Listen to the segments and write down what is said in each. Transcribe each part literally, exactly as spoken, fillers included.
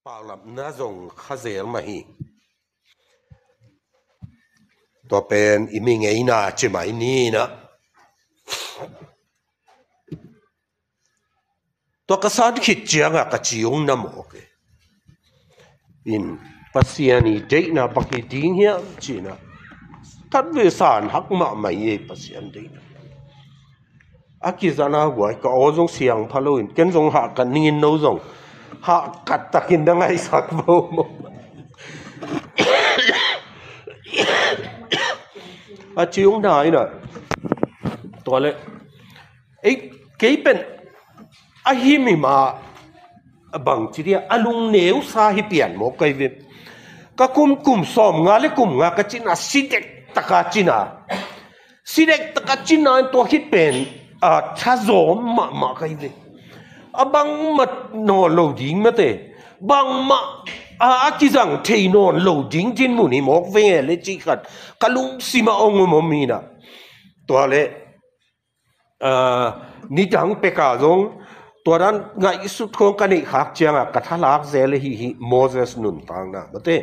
Paulapna zong kha zel mah hi. Tua pen i mi ngeina ci mai ni na. Tua ka san khit ciangah ka ci ung na mawk e. In Pasian i deihna bang hi ding hiam cihna. Khat ve san hak mahmah hi e Pasian deihna. A kizana huai ka aw zong siang pha lo in ken zong hahkat ningin no zong hahkat takin na ngaihsak bo maw. A ci ung na ina. Tua le ei kei pen a himi ma a bang ci dia a lungneu sa hi pian maw kai ve. Ka kum kum sawm nga le kum nga ka cina sidek taka cina. Sidek taka cina in tua khit pen a thazawm mahmah kai ve. A bangmah nawn lo ding mate. Bangmah a, a kizang thei nawn lo ding dinmun hi mawk ve nge le cih khat ka lungsim a ong om om hi na. Tua le nidang peka zong tua dan ngaihsut khawng ka neih khak ciangah ka thalak zel ahi hi Moses nuntakna mate.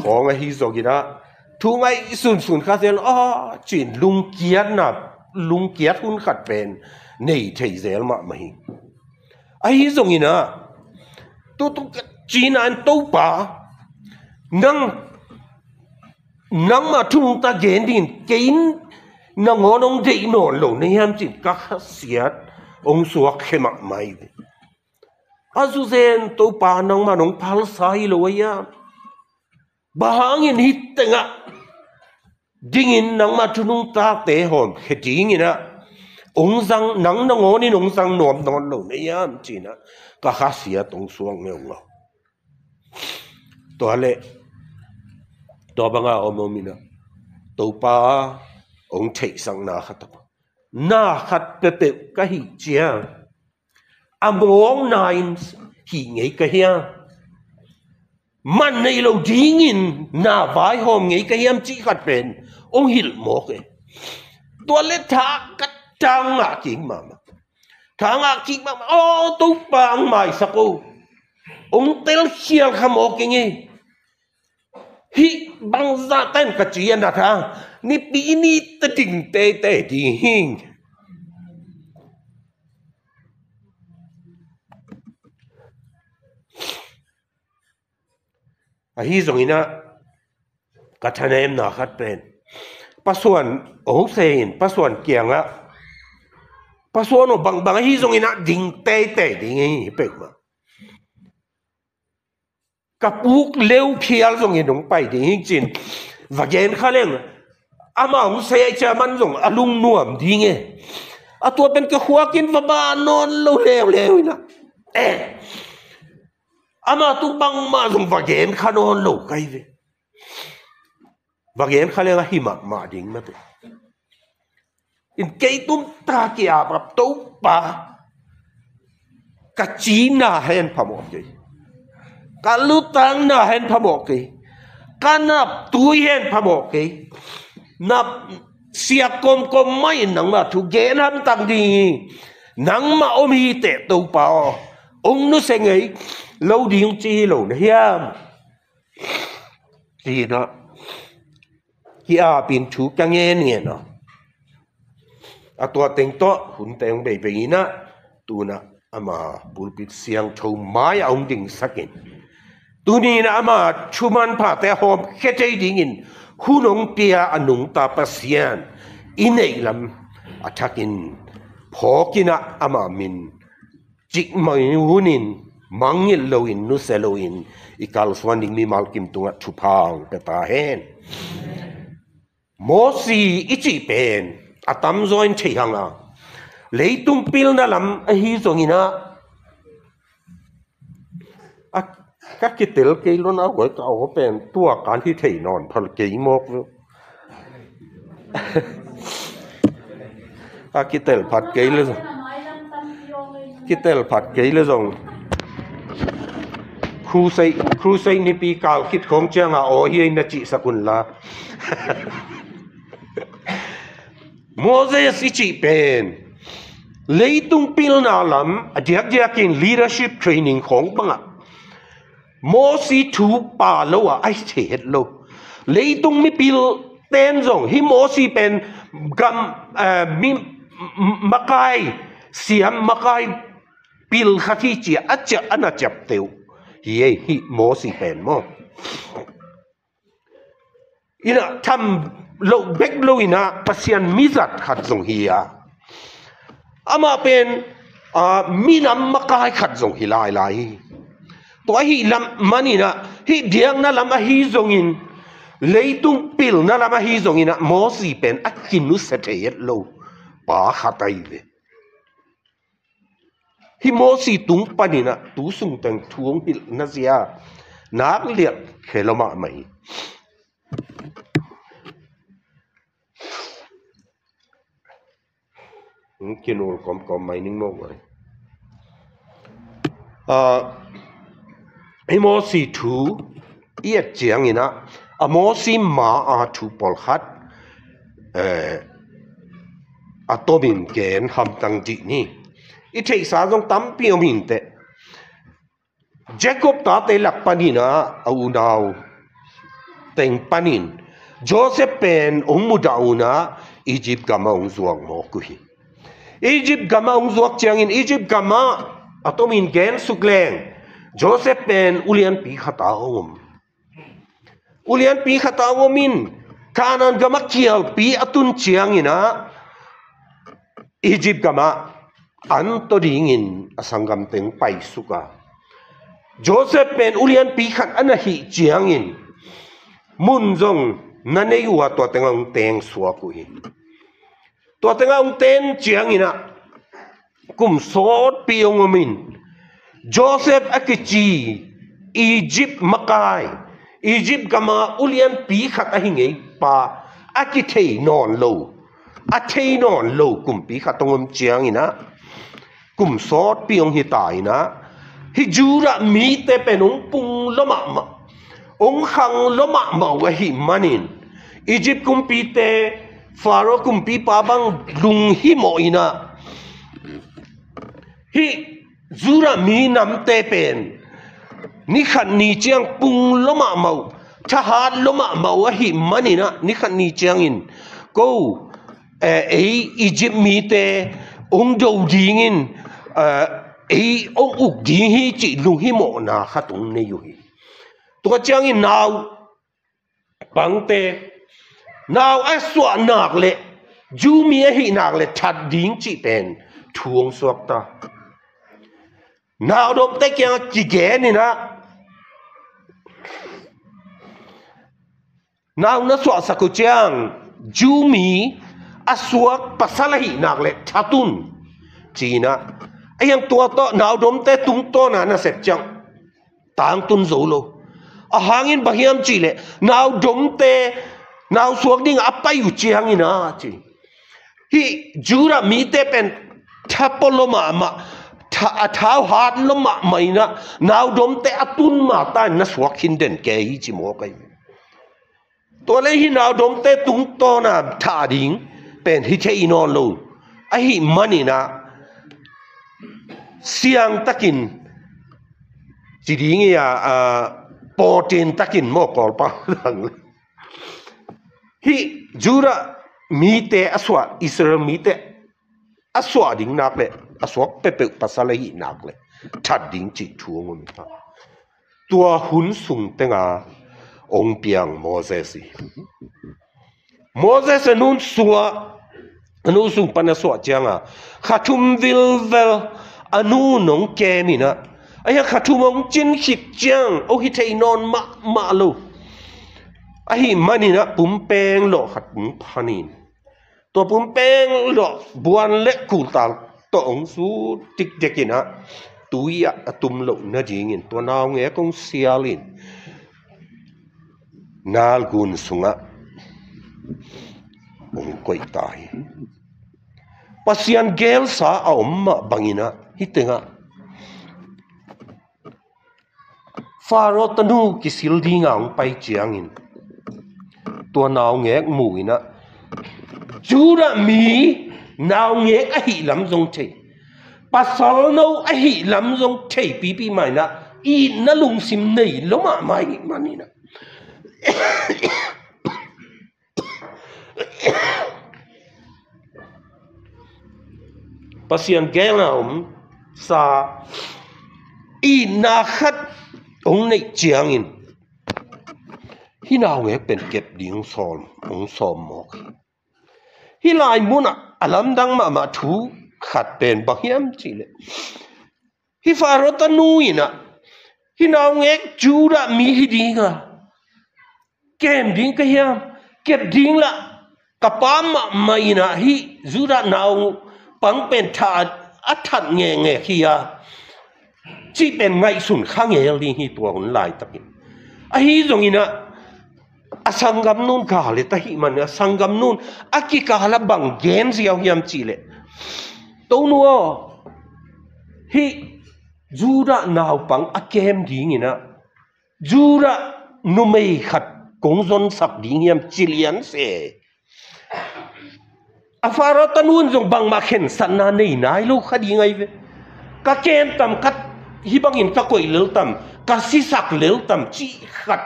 Khawng ahi zongin ah thu ngaihsunsun kha zel a cin lungkiatna lungkiat hun khat pen nei thei zel mahmah hi. Ahi zongin ah tutu ka cina in Topa nang nangmah thu nungta gen dingin kei in nangawn hong deih nawn lo na hiam cin ka khasiat hong suak khe mahmah hi. A zuzen Topa nangmah nong phalsa hi lo a hiam? Bang hangin hih tengah dingin nangmah thu nungtate hawm khe dingin ah hong zang nang nangawnin hong zang nuam nawn lo na hiam cin ah ka khasiat hong suak ngeungau. Tua le tua banga om om ina Topa hong theihsakna khat a na khat pepeuh ka hih ciang a mawkna in hih ngei ka hiam? Man nei lo dingin na vaihawm ngei ka hiam cih khat pen hong hilh mawk e. Tua le tha ka tangah kik mahmah. Tha ngah kik mahmah. Aw Topa ang maisak o. Ong telkhial kha maw keng e. Hih bangzah ten ka ci a na tha. Nipi ni ta ding teitei ding hing. Ahi zongin ah ka thanemna khat pen pasuan ong se in pasuan kiangah pasuan aw bangbang ahi zongin ah ding teitei ding hi peuhmah. Ka puk leu phial zongin ong pai ding hi cin va gen kha leng ama ong se ai cia man zong a lungnuam ding e. A tua pen ka khuakin va ba nawn lo leuleu inah eh ama tu bangmah zong va gen kha nawn lo kai ve. Va gen kha leng a hi mahmah ding mate. In kei tumta ki-ap ap Topa ka cina hen phamawh kei. Ka lutangna hen phamawh kei. Ka naptui hen phamawh kei. Nap siak komkom mah in nangmah thu gen hamtang ding hi. Nangmah om hi teh Topa aw. Ong nusia ngei lo ding ci hi lo na hiam? Ci-inah ki-apin thu ka ngen ngen aw. A tua teng tawh hun teng beibei inah tunah ama pulpit siangtho mai-ah hong dingsakin tuni inah ama thuman phate a hawm khia thei dingin hun hong pia a nungta Pasian i neih lam a thakin phawkinah ama min cikmai hunin mangngilh loin nusia loin i kalsuan ding mimal kim tungah thupha hong pia ta hen. Mosi i cih pen a tamzaw in thei hanga leitung pilna lam ahi zonginah a ka kitel kei lona huai ka aw pen tua kan hi thei nawn phal kei mawk lo. A kitel phat kei le zong kitel phat kei le zong crusade crusade nipi kal khit khawng cianga aw hi na cihsak unla. Moses i cih pen Leitung pilna lam a diakdiakin leadership training khawng bangah Mosi thu pha lo a, a hi thei het lo. Leitung mipil ten zong hih Mosi pen gam, eh, mi, m-, makai, siam makai pil khat hi ci a, a ciah, a na ciapteh uh hi ei, hih Mosi pen maw. Inah tham loh bek lo inah Pasian mizat khat zong hi a, amah pen, ah, minam makai khat zong hi lailai hi. Tua ahih lam maninah hih diakna lam ahi zongin, leitung pilna lam ahi zonginah Mosi pen a kinusia thei het lo pa khat ahi ve. Hih Mosi tung paninah tu sungteng thu hong hilh na zia nak liat khe lo mahmah hi. Hmm, kinul kawmkawm mai ning mawk mai. Ah, hih Mosi thu i et cianginah a Mosi ma a thu pawlkhat, eh, a tomin gen hamtang dih ni. I theihsa zong tampi om inteh. Jacob tate lak paninah a unau teng panin Joseph pen hong mudah unah Egypt gamah hong zuak mawk uh hi. Egypt gamah hong zuak ciangin Egypt gamah a tomin gen suk leng Joseph pen ulianpi khat a hong om. Ulianpi khat a hong om in Canaan gamah kialpi a tun cianginah Egypt gamah an tawh dingin a sanggam teng paisuk a, Joseph pen ulianpi khat a na hih ciangin mun zong na nei uh a, tua tengah hong teng suak uh hi. Tua tengah hong ten cianginah kum sawtpi hong om in Joseph a kici Egypt makai, Egypt gama ulianpi khat ahi ngei pa a kithei nawn lo, a thei nawn lo kumpi khat hong om cianginah kum sawtpi hong hi ta inah hih Judah mite pen hong pung lua mahmah, hong khang lua mahmah uh ahih manin Egypt kumpite, Pharaoh kumpipa bang lunghimawh inah hih Judah mi namte pen nikhat ni ciang pung lua mahmah uh, thahat lua mahmah uh ahih maninah nikhat ni ciangin ko, eh, ei Egypt mite hong do dingin, eh, ei hong uk ding hi cih lunghimawhna khat hong nei uh hi. Tua ciangin nau pangte, nau a suah nak le Jew mi ahih nak le that ding cih pen thu hong suakta. Nau domte kiangah kigen inah nau na suahsak uh ciang Jew mi a suak pasal ahih nak le that un ci inah, a hiang tua tawh nau domte tungtawna na sep ciang tangtun zo lo. A hangin bang hiam cih leh nau domte nau suak ding a pai uh cianginah ci. Hih Judah mite pen tha pua lua mahmah, tha, a thau hat lua mahmah inah nau domte a tun mata in na suak khin den kei hi ci mawk ahi. Tua le hih nau domte tungtawna that ding pen hi thei nawn lo ahih maninah siangtakin ci ding hi a, a, pawtin takin maw Kawlpa hih Judah mite a suah, Israel mite a suah ding nak le a suak peuhpeuh pasal ahih nak le that ding cih thu hong om hi. Tua hun sung tenga hong piang Moses hi. Moses a nun suah, a nu sung pan a suah cianga kha thum vilvel a nu nong kem inah, a hiang kha thum hong cin khit ciang hong hi thei nawn mahmah lo. Ahih maninah pumpeng lawh khat hong phan in tua pumpeng lawh buan le kultal tawh hong sut dikdek inah tui ah a tum loh nadingin tua naungek hong sial in nalgun sungah hong koih ta hi. Pasian gelsa a om mah banginah hih tengah Pharaoh tanu kisil dinga hong pai ciangin tua naungek mu inah Judah mi Naungek ahih lam zong thei, pasal no ahih lam zong thei pipi mah inah, itna lungsim nei lo mahmah ahih man inah, Pasian geelna om sa itna khat hong neih ciangin, hih naungek pen kep ding sawm, hong sawm mawk hi. Hih lai munah a lamdang mahmah thu khat pen bang hiam cihleh, hih Faro tanu inah, hih naungek Judah mi hi dinga, kem ding ka hiam, kep ding lah, ka pa mahmah inah hih Judah naupang pen tha a that ngekngek hi a, cih pen ngaihsun kha ngel ding hi tua hun laitakin. Ahi zongin ah, a sanggamnu'n gal et ahih man, a sanggamnu'n a kikal ah bang gen ziau hiam cihleh, Tonu aw, hih Judah naupang a kem dingin ah, Judah numei khat kong zonsak ding hiam ci lian se. A Faro tanu'n zong bangmah khensatna nei nai lo kha ding ahi ve. Ka kem tam, ka hih bangin ka koih lel tam, ka sisak lel tam cih khat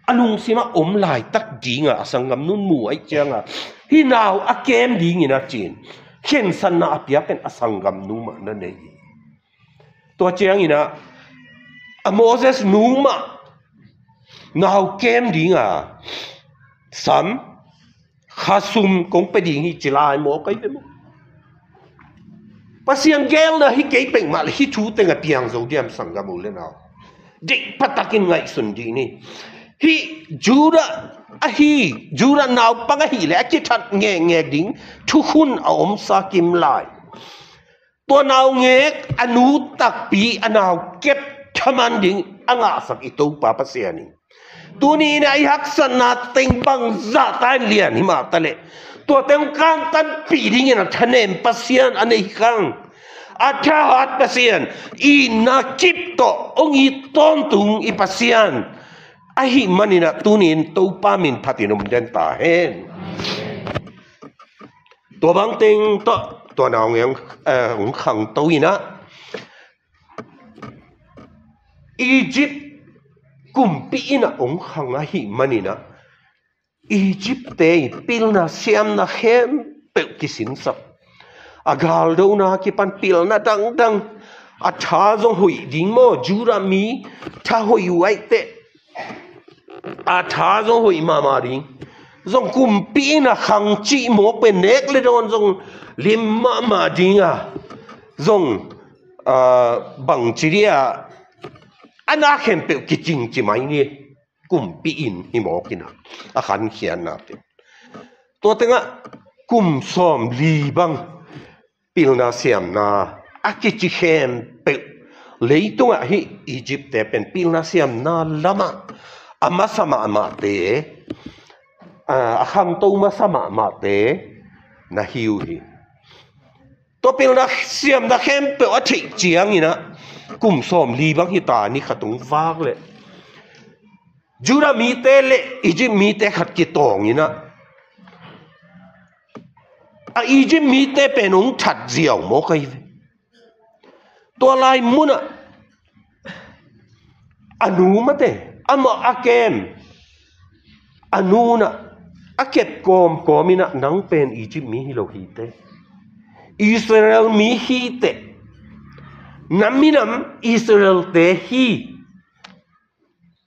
a lungsim ah om laitak ding a, a sanggamnu'n mu ahih ciang a, hih nau a kem dingin a ci-in khensatna a pia pen a sanggamnu mah na nei hi. Tua ciangin ah, a Moses nu mah nau kem ding a, sam, khasum kong pia ding hi ci lai mawk ahi ve maw. Pasian geelna hi kei peuhmah leh hih thu teng a piang zo diam, sanggam u le nau? Deih pha takin ngaihsun dih ni. Hih Judah ahi, Judah naupang ahih leh a kithat ngekngek ding thukhun a omsa kim lai. Tua naungek a nu takpi, a nau kep thaman ding a ngahsak i Topa Pasian in, tuni-in ah i haksatna teng bangzah ta in lian hi mah taleh, tua teng kantanpih dingin a thanem Pasian, a nei khang, a thahat Pasian, itna kip tawh hong it tawntung i Pasian ahih manin ah, tuni-in Topa min phatin om den ta hen. Tua bang teng tawh tua naungek, eh, hong khangto in ah, Egypt kumpi in ah hong khang ahih manin ah, Egypt-te in pilna siamna khempeuh kisinsak. A galdona kipan pilna dangdang, a tha zong hoih ding maw, Judah mi tha hoih uh ahih teh, a tha zong hoih mahmah ding. Zong kumpi in ah khang cih mawk pen nek le dawn zong lim mahmah ding a, zong, ah, bangci dia, a na khempeuh kicing ci mai ni. Kumpi in hi mawk in ah, a khankhiatna pen. Tua teng ah kum sawmli bang pilna siamna a kici khempeuh, leitung ah hih Egypt-te pen pilna siamna lam ah a masa mahmahte, a, a khangto masa mahmahte na hi uh hi. Tua pilna siamna khempeuh a theih ciangin ah, kum sawmli bang hi ta, ni khat hong vak leh, Judah mite le Egypt mite khat kitawng in ah, a Egypt mite pen hong that ziau mawk ahi ve. Tua lai mun ah a nu mate, amah a kem, a nu'n ah a kep kawmkawm in ah, nang pen Egypt mi hi lo hi teh, Israel mi hi teh, na minam Israel-te hi,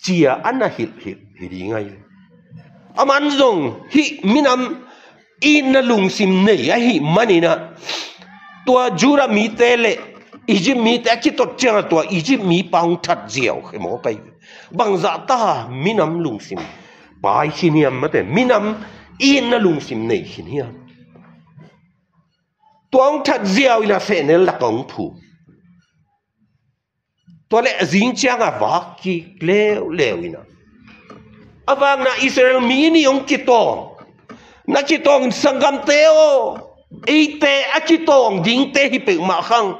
ci-a a na hilhhilh hi ding ahi. Aman zong hih minam itna lungsim nei ahih manin ah, tua Judah mite le Egypt mite a kitot ciang ah, tua Egypt mipa hong that ziau khia mawk ahi. Bangzah ta minam lungsim pai khin hiam mate, minam itna lungsim nei khin hiam? Tua hong that ziau in ah sehnel lak ah hong phum. Tua leh a zing ciang a vak kik leuleu in ah, a vakna Israel mi nih hong kitawng. Na kitawng in, sanggamte aw, eite a kitawng dingte hi peuhmah khang,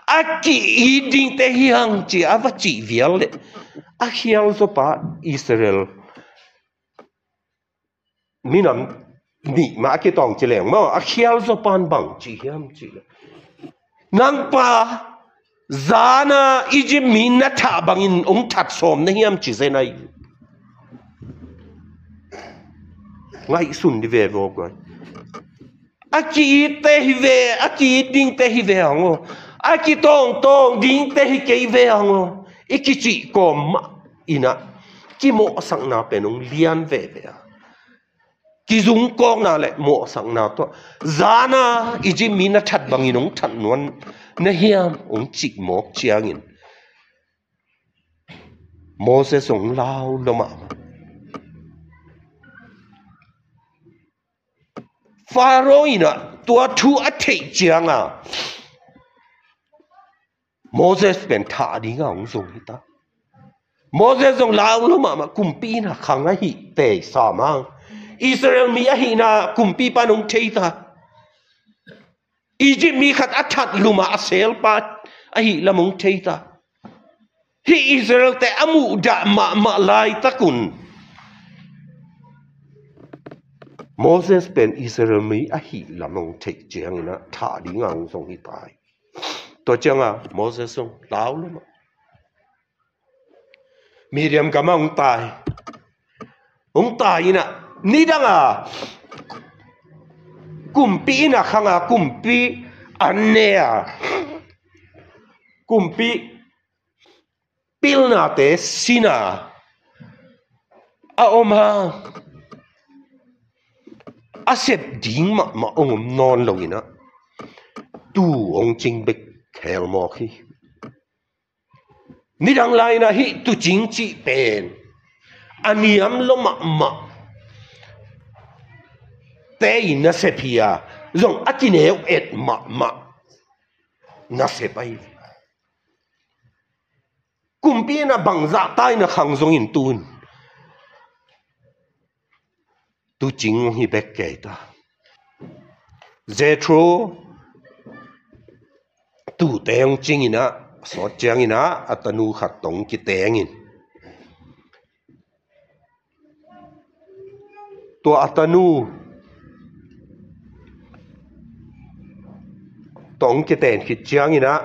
a ki-it dingte hi hang, ci-a a va cih vial leh, a khial zawpa Israel minam nih mah a kitawng ci leng maw, a khial zaw pan bang ci hiam cih leh, nang pa zana Egypt mi na thah bangin hong that sawm na hiam ci zen ahi. Ngaihsun di ve vawk guai. A ki-itte hi ve, a ki-it dingte hi ve hang aw. A kitawngtawng dingte hi kei ve hang aw. I kicih kawm mah in ah kimawhsakna pen hong lian veve a, kizungkawkna le mawhsakna tawh zana Egypt mi na that bangin hong that nuam na hiam hong cih mawk ciangin Moses hong lau lua mahmah. Pharaoh in ah tua thu a theih cianga Moses pen thah dinga hong zong hi ta. Moses zong lau lua mahmah, kumpi in ah khang ahih tei sa mang. Israel mi ahihna kumpipa in hong thei ta. Egypt mi khat a that lum a a selpa ahih lam hong thei ta. Hih Israelte a muhdah mahmah laitak un Moses pen Israel mi ahih lam hong theih ciangin ah thah dinga hong zong hi ta hi. Tua cianga Moses zong lau lua mah. Midian gamah hong tai. Hong tai in ah nidanga kumpi in ah khanga kumpi an ne a, kumpi pilnate sina a om a, a sep ding mahmah hong om nawn lo in ah tuu hong cing bek khel mawk hi. Nidang lai-in ah hih tuucing cih pen a niam lua mahmah te in nasep hi a, zong a kineu et mahmah nasep ahi. Kumpi in ah bangzah ta in ah khang zongin tu in tuucing hong hi bek kei ta. Jethro tuute hong cing in ah, a sawt ciangin ah a tanu khat tawh hong kiteng in, tua a tanu tawh hong kiten khit ciangin ah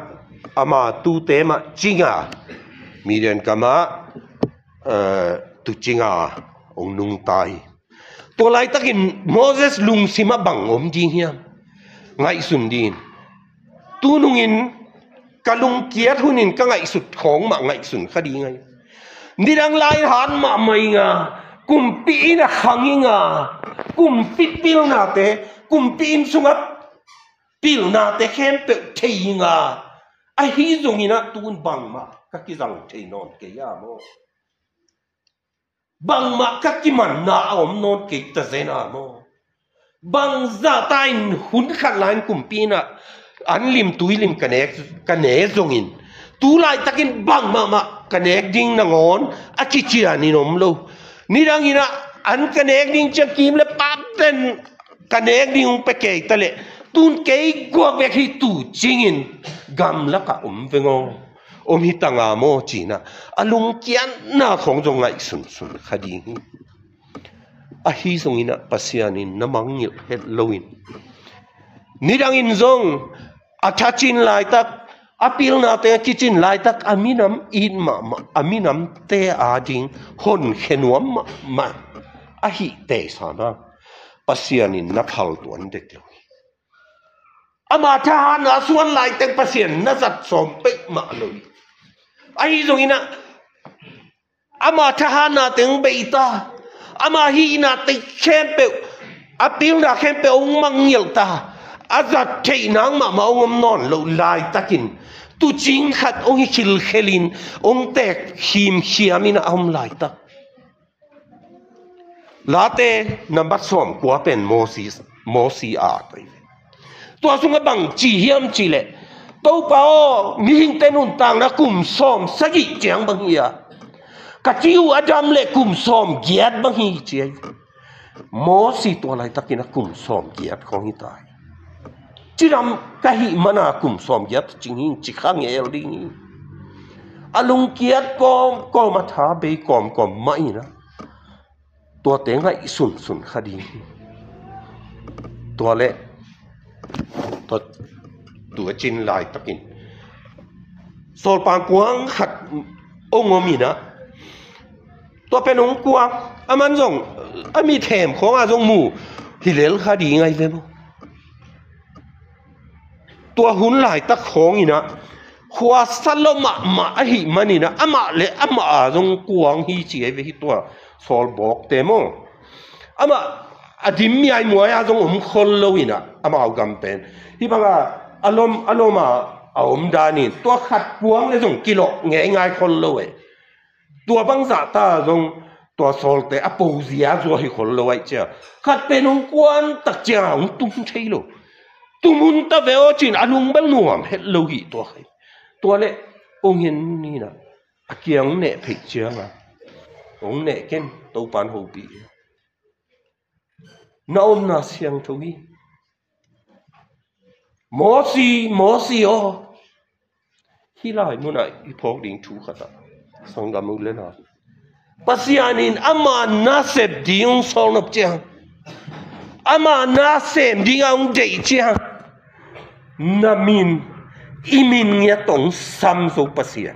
ama tuute mah cing a, Midian gamah eh, tuucing a hong nungta hi. Tua laitakin Moses lungsim ah bang om ding hiam? Ngaihsun ding. Tunungin ka lungkiat hunin ka ngaihsut khawng mah ngaihsun kha ding ahi. Nidang lai-in hat mahmah ing a, kumpi in ah khang ing a, kumpi pilnate, kumpi inn sungah pilnate khempeuh thei ing a, ahi zongin ah tu-in bangmah ka kizang thei nawn kei a maw? Bangmah ka kimanna a om nawn kei ta zen a maw? Bangzah ta in hun khat lai-in kumpi in ah an lim tui lim ka nek, ka ne zongin tu laitakin bangmah mah ka nek ding nangawn a kician in om lo. Nidangin ah an ka nek ding ciang kim le paten ka nek ding hong pia kei ta leh, tu-in kei guak bek hi tuucing in gamlakah om veng aw, om hi ta nga maw ci-in ah a lungkiatna khawng zong ngaihsunsun kha ding hi. Ahi zongin ah Pasian in na mangngilh het loin, nidangin zong a thacin laitak, a pilna teng a kicin laitak a minam it mahmah, a minamte ading honkhia nuam mahmah ahih tei sa nang, Pasian in na phaltuan dek lo hi. Ama thahatna a suan laiteng Pasian na zat sawm peuhmah lo hi. Ahi zongin ah ama thahatna teng bei ta, ama hihna teng khempeuh, a pilna khempeuh hong mangngilh ta, a zat theih nang mahmah hong om nawn loh laitakin tuucing khat hong hi khilkhelin hong teek khimkhiamin a om laitak. Late nambat sawmkua pen Moses, Mosi a toi. Tua sungah bang ci hiam cih leh, Topa aw, mihingte nuntakna kum sawm sagih ciang bang hi a, ka ci uh a dam leh kum sawm giat bang hi ci ahi. Mosi tua laitakin a kum sawm giat khawng hi ta hi. Cidam ka hih mana kum sawm giat cing hi ci kha ngel ding hi. A lungkiat kawmkawm, a tha bei kawmkawm mah in ah tuate ngaihsunsun kha ding hi. Tua leh tua, tua cin laitakin sawlpang kuang khat ong om inah, tua pen ong kuang, aman zong a mit hem khawngah zong mu hi lel kha ding ahi ve maw. Tua hun laitak khawng inah khuasa lo mahmah ahih maninah amah le amah a zong kuang hi ci ahi ve hi tua sawlbawkte maw. Amah a dim miaimuai a zong om khol lo inah amau gam pen hih banga a lom a loma a om danin tua khat kuang le zong kilawh ngeingai khol lo eh. Tua bangzah ta zong tua sawlte a pozia zua hi khol lo aih cia khat pen hong kuan tak cianga hong tum thei lo. Tum hun ta ve aw cin a lung bel nuam het lo hi tua khai. Tua leh hong hen ninah a kiang neh pheih cianga hong neh ken Topan hopih hi. Na omna siangtho hi. Mosi, Mosi aw. Hih lai munah i phawk ding thu khatah sanggam u le na, Pasian in ama nasep ding hong sawlnop ciang, ama nasem ding a hong deih ciang, na min, i min ngiat hong sam zo Pasian.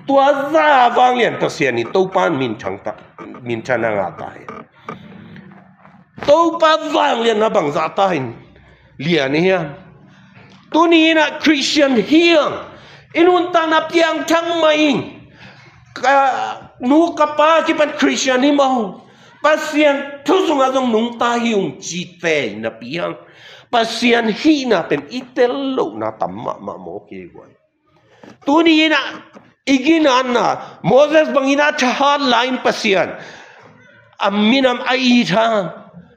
Tua za vanglian Pasian in Topan minthang ta, minthang a ngah ta hi. Topa vangliatna bangzah ta in lian i hiam? Tuni inah Christian hiam? I nuntakna piangthak mah in, ka nu ka pa kipan Christian hi mah uh, Pasian thu sungah zong nungta hi ung cite napi hang Pasian hihna pen i tel lohna tam mahmah mawk hi guai. Tuni inah i ginatna Moses bangin a thahat lai-in Pasian a minam a it hang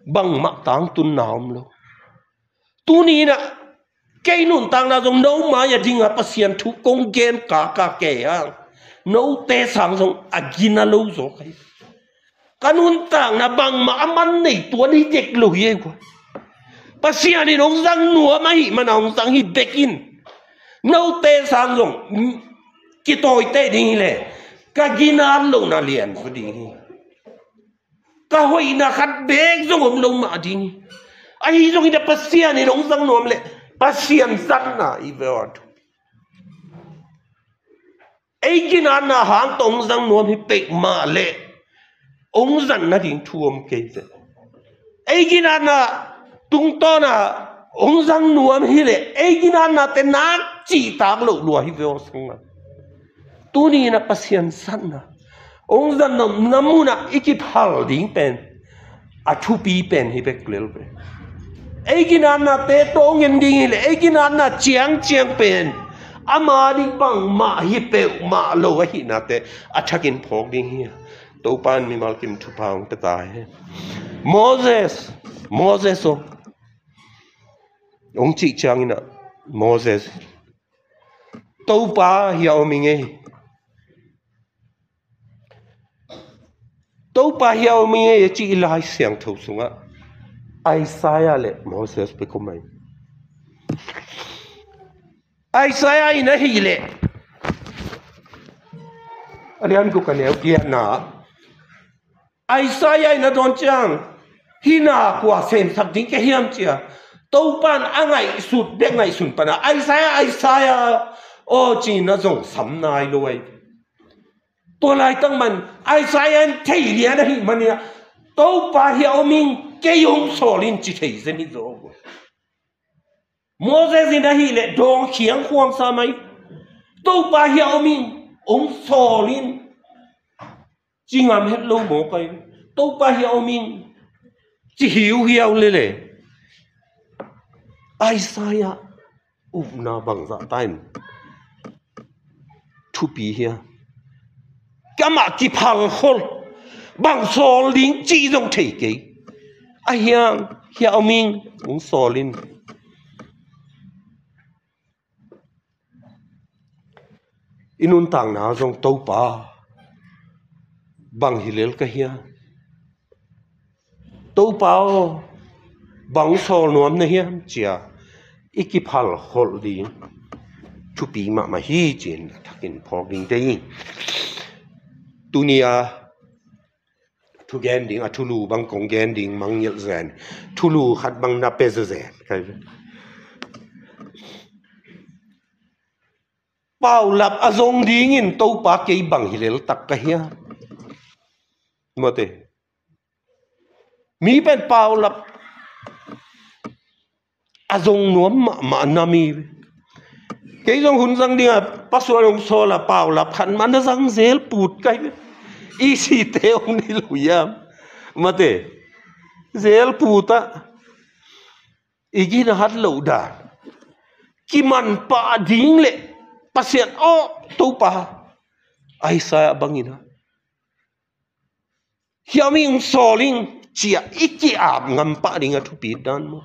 bangmah tangtunna om lo. Tuni inah kei nuntakna zong no mai-a dinga Pasian thu kong gen kaka kei hang note sang zong a gina lo zaw ka hi. Ka nuntakna bangmah a man nei tuan hi dek lo hi ei kua. Pasian in hong zang nuam ahih mana hong zang hi bek in note sang zong kitawiteh ding hileh ka ginat lohna lian zaw ding hi. Ka hoihna khat bek zong om lo mah ding hi. Ahi zongin a Pasian in hong zang nuam leh Pasian zatna i ve aw. Ei ginatna hang tawh hong zang nuam hi pek mah leh hong zat nading thu om kei ve. Ei ginatna tungtawna hong zang nuam hileh ei ginatnate nak cihtak loh lua hi ve aw sangam. Tuni inah Pasian zatna hong zat nopna munah i kiphal ding pen a thupi pen hi bek lel ve. Ei ginatnate tawh hong en ding hileh ei ginatna ciangciang pen ama ding bangmah hi peuhmah lo ahihnate a thakin phawk ding hi. Topa in mimal kim thupha hong pia ta hi. Moses, Moses aw, hong cih cianginah Moses, Topa hi a om ing ei. Topa hi a om ing ei a ci i Lai Siangtho sungah Isaiah le Moses pek om ahi. Isaiah in ahileh a lian guk a neu giatna Isaiah in a dawn ciang hih na kua semsak ding ka hiam cia Topa in a ngaihsut bek ngaihsun pana Isaiah, Isaiah aw ci-in a zong sam nai lo ahi. Tua laitak man Isaiah in thei lian ahih manin ah Topa hi a om ing, kei hong sawl in ci thei zen hi zaw. Moses in ahileh dawng khiang khuang sa mai. Topa hi a om ing, hong sawl in ci ngam het lo mawk ahi. Topa hi a om ing ci hiuhiau lele. Isaiah upna bangzah ta in thupi hia? Kamah kiphal khol, bang sawl ding cih zong thei kei. A hiang hi a om ing, hong sawl in. I nuntakna zong Topa bang hi lel ka hiam? Topa aw, bang sawl nuam na hiam cia i kiphal kholh ding thupi mahmah hi ci-in a thakin phawk ding te hi. Tuni a Thu gen ding, a thulu bang kong gen ding mangngilh zen. Thulu khat bang na pia zen. Paulap a zong dingin Topa kei bang hi leltak ka hiam? Mate. Mi pen paulap a zong nuam mahmah na mi. Kei zong hun zang dingah pasuan hong sawl a paulap khat mah na zang zel put ka hi. I site hong ni lo hiam? Mate. Zel put ah i gina hat loh dan kiman pah ding le Pasian aw Topa Isaiah bangin a hiam ing sawl ing cia i ki-ap ngam pah ding a thupi dan maw?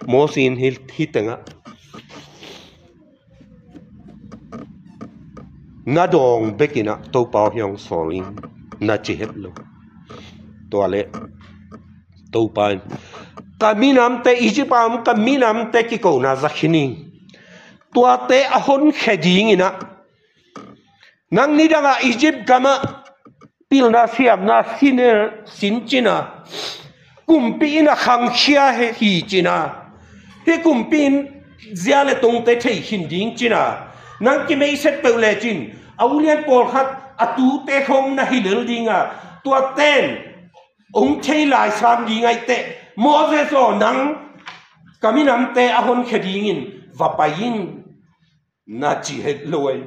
Mosi in hi, hi tengah na dawng bekin a Topa aw hiam sawl ing na ci het lo. Tua le Topa in ka minamte Egypt a om ka minamte kikona za khin ing. Tuate a honkhia dingin a nang nidangah Egypt gamah pilna siamna sine sin cina kumpi in a khangkhia hi cina hi kumpi in zia le tongte thei khin ding cina nang kimeihset peuh lecin a ulian pawlkhat a tute khawm na hi lel dinga tuaten ong thei lai sam ding aih teh Moses aw nang ka minamte a honkhia dingin va pai in na ci het lo ai.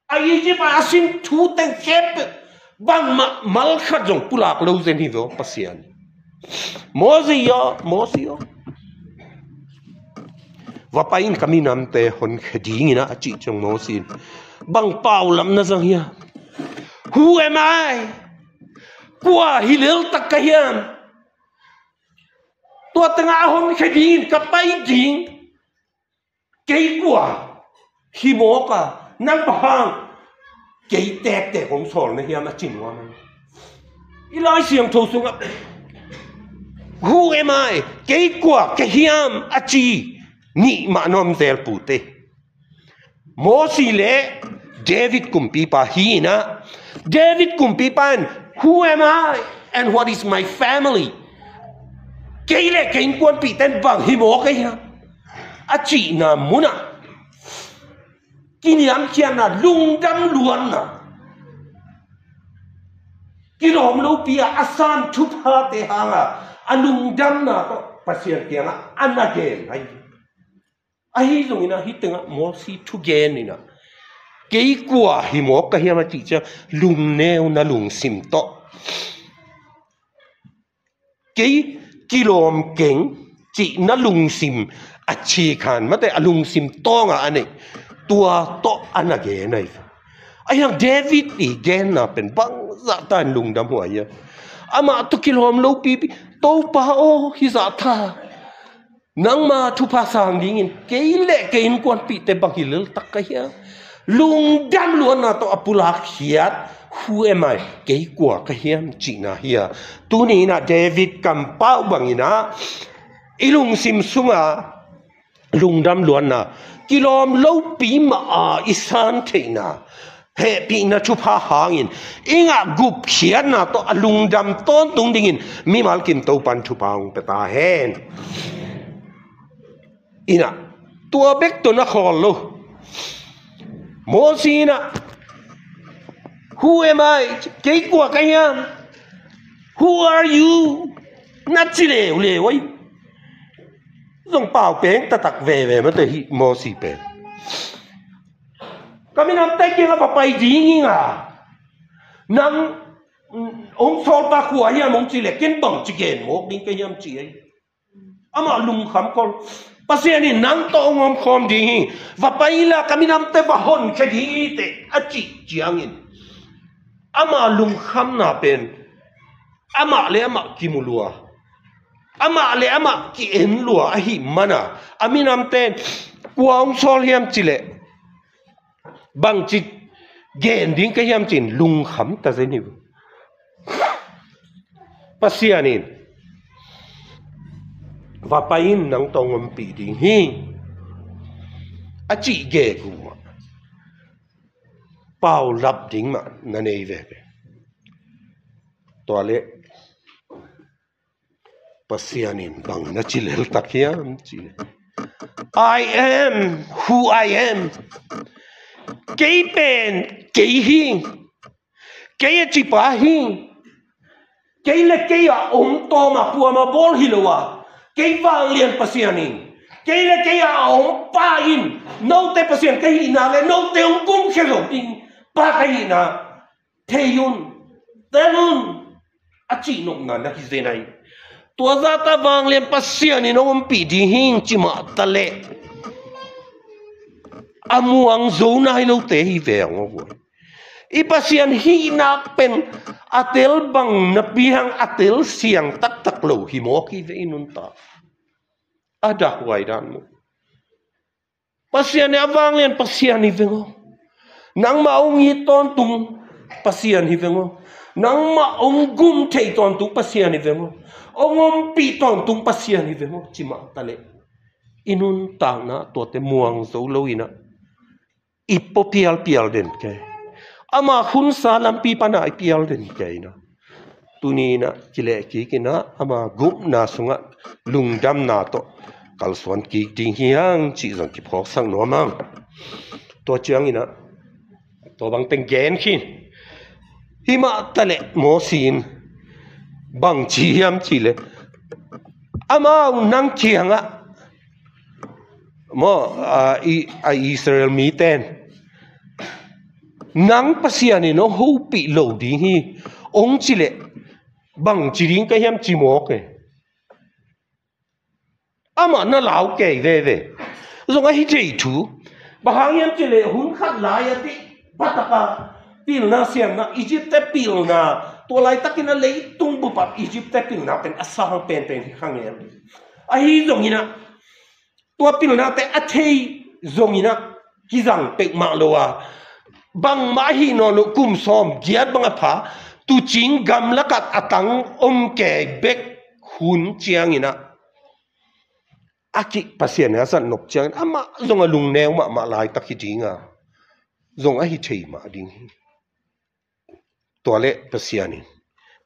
A Egypt a sin thu teng khempeuh bangmah mal khat zong pulak lo zen hi vaw Pasian. Mosi aw, Mosi aw. Va pai in ka minamte honkhia dingin a cih ciang Mosi in bang paulap na zang hiam? Who am I? Kua hi leltak ka hiam? Tua tengah a honkhia dingin ka pai ding. Kei kua hi mawk a nang bang hang kei tektek hong sawl na hiam a ci nuam a. I Lai Siangtho sungah who am I? Kei kua ka hiam a ci nih mah na om zel pute. Mosi le David kumpipa hi inah David kumpipa in who am I and what is my family? Kei le kei innkuanpihte in bang hi mawk a hiam a cihna munah kiniamkhiatna lungdam luanna kilawm lopi a a san thuphate hanga a lungdamna tawh Pasian kiangah a na gen ahi. Ahi zongin ah hih tengah Mosi thugen inah kei kua hi mawk ka hiam a cih ciang lungneu na lungsim tawh kei kilawm keng cih na lungsim a cikhan mate a lungsim tawnga a neih tua tawh a na gen ahi. Ahiang David i genna pen bangzah ta in lungdam huai a amah tawh kilawm lopipi Topa aw hizah tha nangma thupha sang dingin kei le kei innkuanpihte bang hi leltak ka hiam? Lungdam luanna tawh a pulak khiat who am I? Kei kua ka hiam cihna hi a. Tuni inah David kampau banginah i lungsim sunga lungdam luanna kilawm lopi mah a i san theihna hehpihna thupha hangin i ngah gupkhiatna tawh a lungdam tawntung dingin mimal kim Topan thupha hong pia ta hen. Inah tua bek tawh na khawl lo. Mosi inah who am I? Kei kua ka hiam? Who are you? Na ci leuleu ahi. Zong pau peng taktak veve mate hih Mosi pen ka minamte kiangah va pai ding inga nang hong sawlpa kua hiam hong ci le ken bang ci gen mawk ding ka hiam ci ahi. Amah lungkham khol Pasian in nang tawh hong omkhawm ding hi. Va pai inla ka minamte va honkhia ding hi teh a cih ciangin amah lungkhamna pen amah le amah kimu lua amah le amah ki-en lua ahi mana a minamte in kua hong sawl hiam cileh bangci gen ding ka hiam cin lungkham ta zen hi. Pasian in va pai in nang tawh hong ompih ding hi a cih gegu mah paulap ding mah na nei veve. Tua leh Pasian in bang na ci leltak hiam cih leh, "I am who I am." Kei pen kei hi. Kei a cipa hi. Kei le kei a om tawm a kuamah bawl hi lo a, kei Vanglian Pasian in, kei le kei a om pa in, note Pasian ka hihna le note hong gumkhia zo ding pa ka hihna thei un, tel un, a cihnopna na hi zen ahi. Tua zahta Vanglian Pasian in hong ompih ding hi ing ci mah ta leh, a muang zo nai lote hi ve ang aw. I Pasian hihna pen a tel bang napi hang a tel siang taktak lo hi mawk hi ve, i nuntak. A dak huai dan maw. Pasian hi a vanglian Pasian hi veng aw. Nangmah hong it tawntung Pasian hi veng aw. Nangmah hong gum thei tawntung Pasian hi veng aw. Hong ompih tawntung Pasian hi veng aw ci mah ta leh, i nuntakna tuate muang zo lo in ah, i pua pialpial den kei. Ama hunsa lampi pan ah i pial den kei in ah, tuni in ah kileh kik in ah ama gupna sungah lungdamna tawh kalsuan kik ding hi hang cih zong kiphawksak nuam hang. Tua ciangin ah tua bang teng gen khin. Hi mah ta leh Mosi in bang ci hiam cih leh, amau nang kiangah maw, a, i, a Israel miten, "Nang Pasian in hong hopih lo ding hi," hong ci leh bang ci ding ka hiam ci mawk e. Amah na lau kei veve. Zong ahi thei thu. Bang hang hiam cih leh hun khat lai a tih, batak a pilna siamna, Egypt te pilna, tua laitakin a leitung bup ah Egypt te pilna pen a sang penpen hi kha ngel. Ahi zongin ah tua pilnate a thei zongin ah kizang peuhmah lo a, bangmah ahi nawn loh kum sawm giat bang a pha, tuucing gamla khat a tang om kei bek hun ciangin ah, a kih Pasian in a zat nop ciangin amah zong a lungneu mahmah laitak hi ding a, zong ahi thei mah ding hi. Tua leh Pasian in,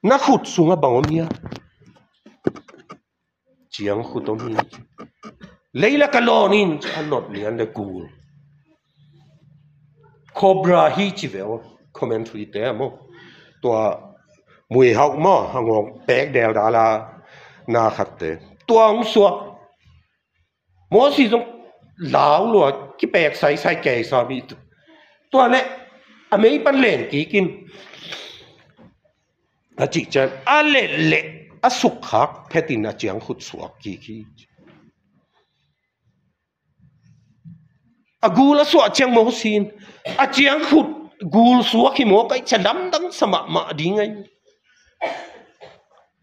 "Na khut sungah bang om hiam?" "Ciangkhut om hi." "Leilak a lawn in," a nawt lian leh gul. Cobra hi ci ve aw, commentary te maw. Tua muihauh maw, a ngawng pek deldal a na khatte. Tua hong suak. Mosi zong lau lua, kipek saisai kei sa mi tu. Tua leh a mei pan len kik in, a cih ciang a lehleh a sukkhak phetin a ciangkhut suak kik hi. A gul a suah ciang Mosi in a ciangkhut gul suak hi mawk a, i cia lamdang sa mahmah ding ahi.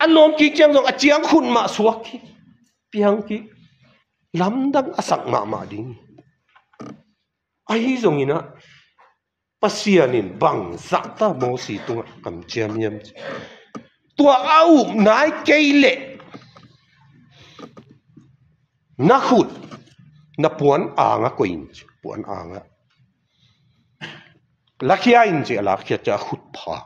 A lawm kik ciang zong a ciangkhut mah suak hi. Piang kik, lamdang a sak mahmah ding. Ahi zongin ah Pasian in bang zahta Mosi tungah kamciam hiam cih, tua a up nai kei leh na khut, na puan angah koih in, puan angah lakhia in cih, a lakhia ciang a khut pha.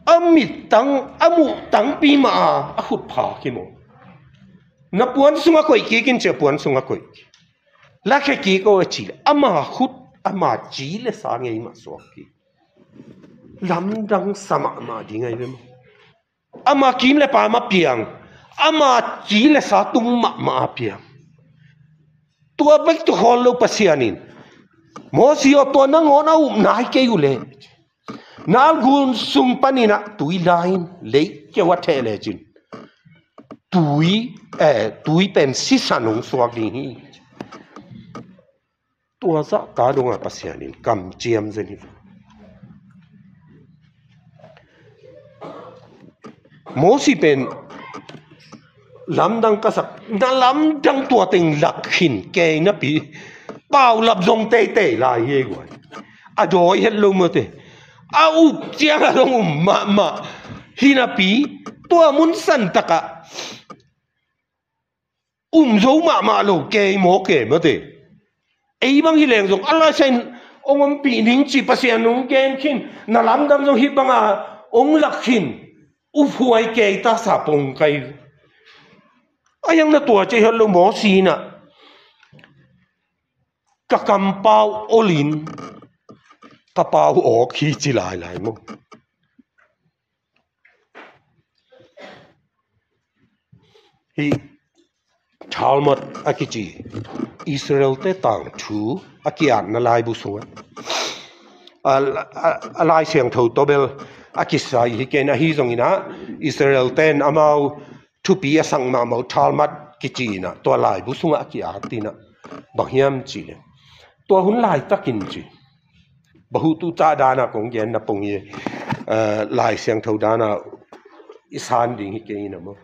A mittang, a muh tangpi mah a, a khut pha kei maw. Na puan sungah koih kik in cih, puan sungah koih kik. Lakhia kik aw a cih leh ama khut, ama ci le sa ngei mah suak kik. Lamdang sa mahmah ding ahi ve maw. Ama kim le pam a piang, ama ci le sa tung mahmah a piang. Tua bek tawh khawl lo Pasian in, Mosi aw, tua nangawn a up nai kei uh leh, na gul sung panin ah tui la in, lei keu a theh lecin tui, eh, tui pen sisan hong suak ding hi. Tua zahta dongah Pasian in kamciam zen hi. Mosi pen lamdang ka sak, na lamdang tua teng lak khin kei napi, paulap zong teitei lai hi ei guai. A dawi het lo mawte. A up ciang a dong um mahmah hi napi, tua mun santak ah um zo mahmah lo kei maw, kei mawte. Ei bang hi leng zong a laisa in Hong ompih ning ci Pasian hong gen khin, na lamdang zong hih banga hong lak khin, uphuai kei ta sa pong kai. A hiang na tua ci hiat lo Mosi in ah, ka kampau olin ka pau awk hi ci lailai maw. Hih Talmud a kici Israelte tangthu a ki-atna laibu sungah a, a, a Lai Siangtho tawh bel a kisai hi kei in, ahi zongin ah Israelte in amau thupi a sak mahmah uh Talmud kici in ah tua laibu sungah a ki-at in ah, bang hiam cih leh tua hun laitakin ci, bahutu ca dana kong genna pong hi, eh, Lai Siangtho dana i san ding hi kei in ah maw.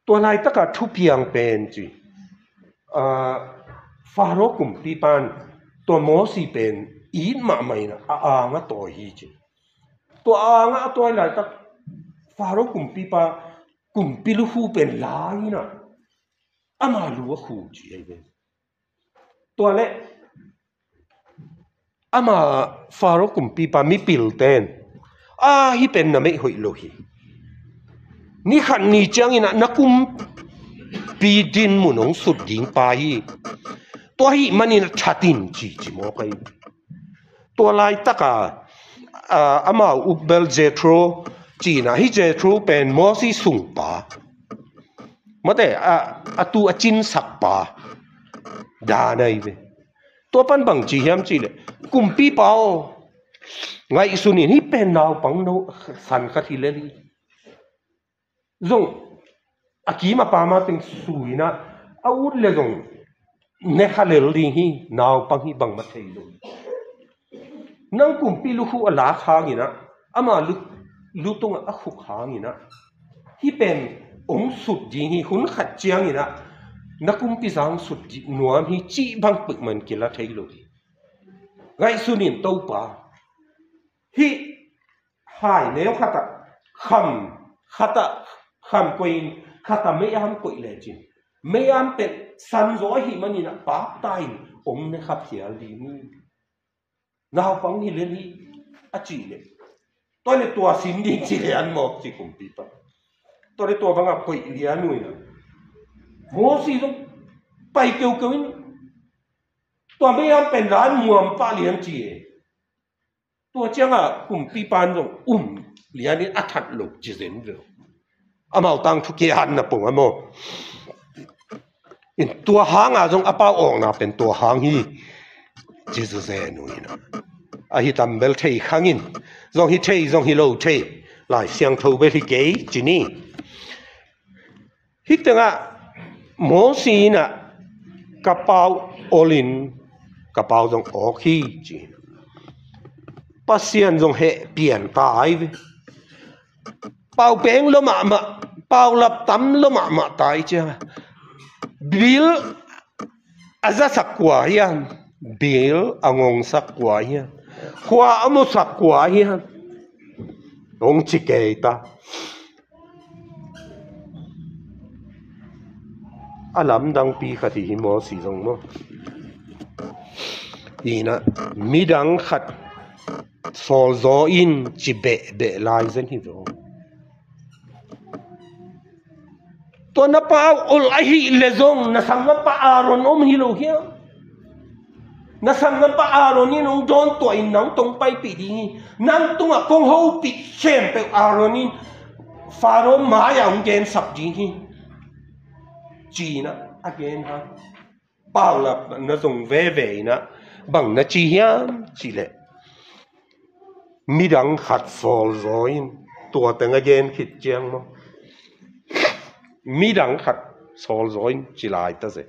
Tua laitaka thupiang pen ci, ah, Faro kumpipan tua Mosi pen it mahmah in ah a anga tawi hi ci. Tua anga a tawi laitak Faro kumpipa kumpi lukhu pen la in ah ama lu a khu ci ahi ve. Tua leh ama Faro kumpipa mipilten, a, hih pen na meih hoih lo hi. Ni khat ni ciangin ah na kumpi dinmun hong sut ding pa hi. Tua ahih manin ah that in ci, ci mawk ahi. Tua laitaka, a, amau upbel Jethro ci in ah, hih Jethro pen Mosi sungpa, mate, a, a tu a cinsakpa dan ahi ve. Tua pan bang ci hiam cih leh, kumpipa aw, ngaihsun in, hih pen naupang no san khat hi lel hi. Zong a kim a pam a teng sui in ah a ut leh zong ne kha lel ding hi, naupang hi, bangmah thei lo hi. Nang kumpi lukhu a lak hangin ah, ama lu, lu tungah a khuk hangin ah, hih pen hong sut ding hi, hun khat ciangin ah na kumpi zang sut ding nuam hi cih bang peuhmah in kila thei lo hi. Ngaihsun in Topa, hih hai neu khat ah kham, khat ah kham koih in, khat ah mei-am koih lecin, mei-am pen san zaw ahih manin ah pakta in hong ne kha phial ding hi. Naupang hi lel hi, a cih leh, tua leh tua sin ding ci lian mawk ci kumpipa. Tua leh tua bangah koih lian uh in ah, Mosi zong pai keukeu in, tua mei-am pen dan muam pah lian ci e. Tua ciangah kumpipan zong um lian in a that lo ci zen ve. Amau tangthu ki-atna pong ah maw. In tua hanga zong a pau awkna pen tua hang hi ci zen uh in ah. Ahi tam bel thei khang in, zong hi thei, zong hi lo thei, Lai Siangtho bel hi kei ci ni. Hih tengah Mosi in ah ka pau olin ka pau zong awk hi ci. Pasian zong heh pian ta ahi ve. Pau peng lo mahmah, pau lap tam lo mahmah ta ahi ciang, bil a zasak kua hiam, bil a ngongsak kua hiam, khua a musak kua hiam, hong ci kei ta. A lamdangpi khat hi hi Mosi zong maw. Hi in ah midang khat sawlzaw in ci behbeh lai zen hi zaw. Tua na pau ol ahih leh zong na sanggampa Aaron om hi lo hiam? Na sanggampa Aaron in hong dawntuah in nang tawh hong paipih ding hi. Nang tungah kong hopih khempeuh Aaron in Faro mai-ah hong gensak ding hi, ci-in ah a gen hang. Paulap na zong veve in ah bang na ci hiam cih leh, midang khat sawlzaw in, tua teng a gen khit ciang maw, midang khat sawlzaw in ci lai ta zen.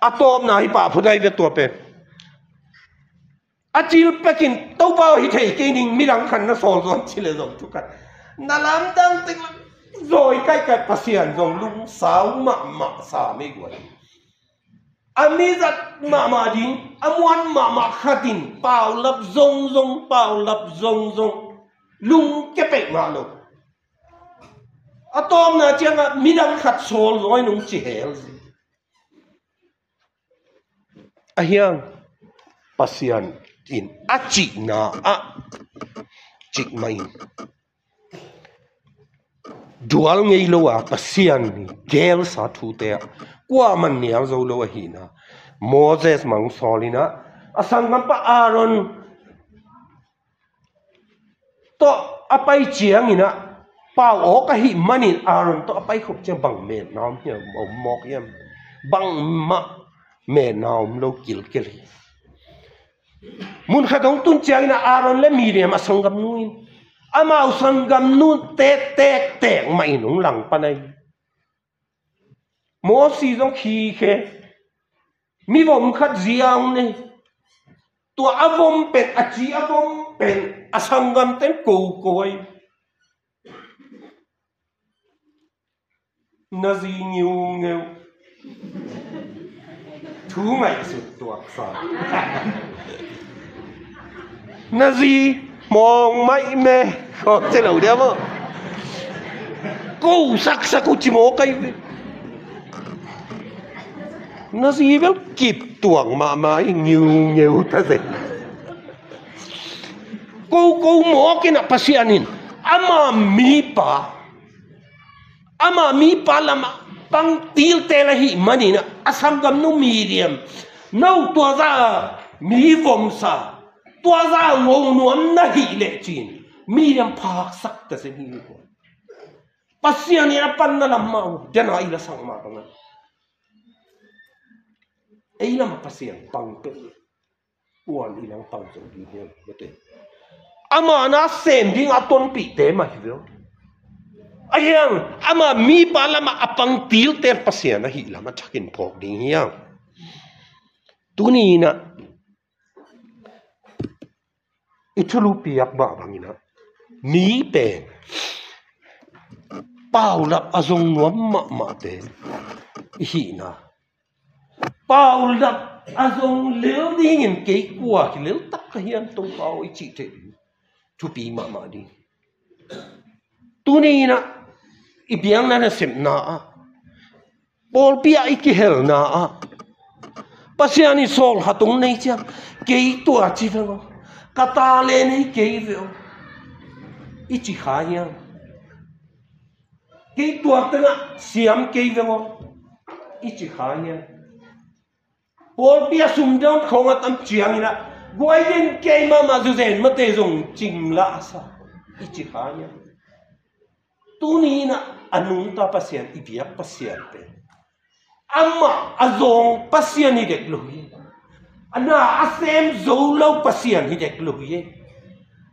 A tawpna hi pah phot ahi ve tua pen. A cil pekin Topa aw, hi thei kei ning, midang khat na sawlzaw in ci leh zong thu khat. Na lamdang teng zawi kaikai, Pasian zong lungsau mahmah sa mei guai. A mizat mahmah ding, a muan mahmah khat in paulap zongzong, paulap zongzong, lungkia peuhmah lo. A tawpna ciangah midang khat sawlzaw in hong ci hel zen. Ahiang, Pasian in a cihna ah cik mah in, dual ngei lo a Pasian in gelsa thute ah kuamah nial zo lo ahihna Moses mangsawl in ah, a sanggampa Aaron tawh a pai ciangin ah pau awk ahih manin Aaron tawh a pai khop ciang bang metna om hiam, a om mawk hiam? Bangmah metna om lo, kilkel hi. Mun khat hong tun ciangin ah Aaron le Miriam, a sanggamnu in, amau sanggamnu tektek mah in hong langpan ahi. Mosi zong khikhe, mivom khat zia hong nei. Tua a vom pen, a ci a vom pen a sanggamte'n koko ahi. Na zi ngiungeu. Thu ngaihsut tuaksa. Na zi mawng maih me. Kawk ci lo dia maw? Ko saksak uh ci mawk ahi ve. Na zi bel kip tuak mahmah hi, ngiungeu ta zen. Koko mawk in ah Pasian in ama mipa, ama mipa lamah pang tiltel ahih manin ah, a sanggamnu Miriam, no tua zah mivomsa, tua zah ngo nuam na hih leh ci-in Miriam phaksak ta zen hi. Pasian in a panna lam mah uh, dena i lasak mah bangah ei lamah Pasian pang peuh. Kua'n i lang pang zo ding hiam, mate? Ama na sem ding a tonpihte mah hi ve aw. Ahiang, ama mipa lamah a pang tiltel Pasian ahih lam a thakin phawk ding hiang. Tuni in ah i thulu piak mah bangin ah, mi pen paulap a zong nuam mahmahte i hihna. Paulap a zong lel dingin kei kua kilel tak ka hiam, Topa aw, i cih theih thupi mahmah ding. Tuni in ah i biakna nasepna ah, pawlpi ah i kihelna ah, Pasian in sawl khat hong nei ciang, kei tua ci veng aw, ka talent hi kei ve aw, i ci kha hiam? Kei tua tengah siam kei veng aw, i ci kha hiam? Pawlpi a sumdam khawng a tam ciangin ah, guai den kei mahmah zuzen mate zong cing lah a sa, i ci kha hiam? Tuni in ah a nungta Pasian, i biak Pasian pen amah a zawng Pasian hi dek lo hi. A na a sem zo lo Pasian hi dek lo hi.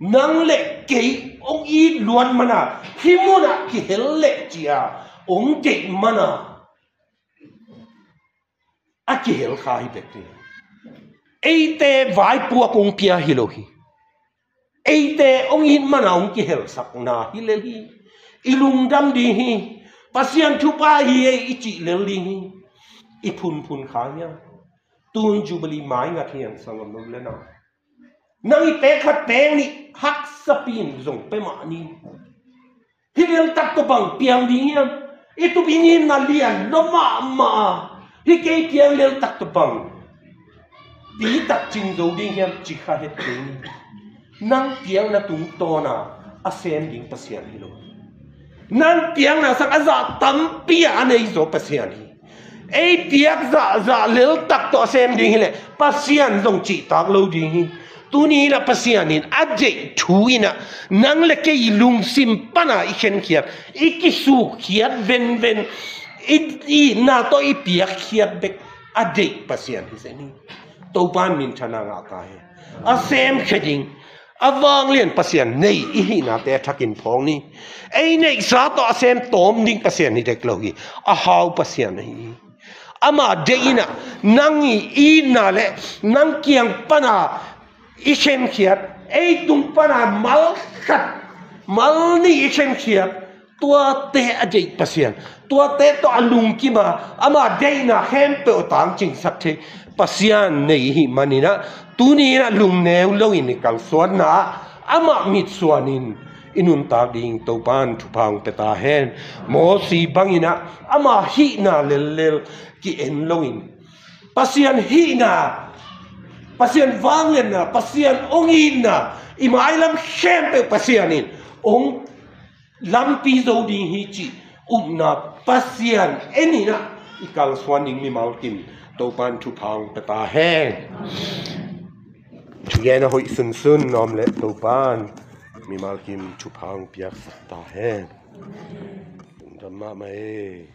Nang le kei hong it luat mana, hih munah kihel leh ci-a hong deih mana a kihel kha hi bek hi. Eite vaipuak hong pia hi lo hi. Eite hong it mana hong kihelsakna hi lel hi. I lungdam ding hi. Pasian thupha hi ei i cih lel ding hi. I phunphun kha hiam? Tun Jubilee mai ngat hiam, sanggam nu le nau? Nang i pek khat pek nih haksapi in zong pia mah ni. Hih leltak tawh bang piang ding hiam? I tup i ngimna lian lua mahmah a, hih kei piang leltak tawh bang pitak cing zo ding hiam, ci kha het kei ni. Nang piakna tungtawna a sem ding Pasian hi lo. Nang piakna sang a zah tampi a a nei zaw Pasian hi. Ei piak zahzah leltak tawh a sem ding hileh Pasian zong cihtak lo ding hi. Tuni inah Pasian in a deih thu inah nang le kei i lungsim pana i khenkhiat, i kisukkhiat venven, i, i itna tawh i piakkhiat bek a deih Pasian hi zen hi. Topa in minthanna ngah ta hen. A semkhia ding, a vanglian Pasian nei i hihnate a thakin phawk ni. Ei neihsa tawh a sem tawm ding Pasian hi dek lo hi. A hau Pasian ahi hi. Ama deih inah nang i itna le nang kiang pana i khenkhiat, ei tung pana mal khat, mal nih i khenkhiat, tuate a deih Pasian, tuate tawh a lungkima ama deihna khempeuh a tangcingsak thei Pasian nei i hih maninah, tuni inah lungneu loin i kalsuanna ah amah mitsuanin i nuntak ding Topa in thupha hong pia ta hen. Mosi banginah ama hihna lellel ki-en loin Pasian hihna Pasian vangliatna, Pasian hong itna, i mailam khempeuh Pasian in hong lampi zo ding hi cih upna Pasian en in ah i kalsuan ding mimal kim Topan thupha hong pia ta hen. Thugen a hoih sunsun nuam leh Topan mimal kim thupha hong piaksak ta hen. Lungdam mahmah e.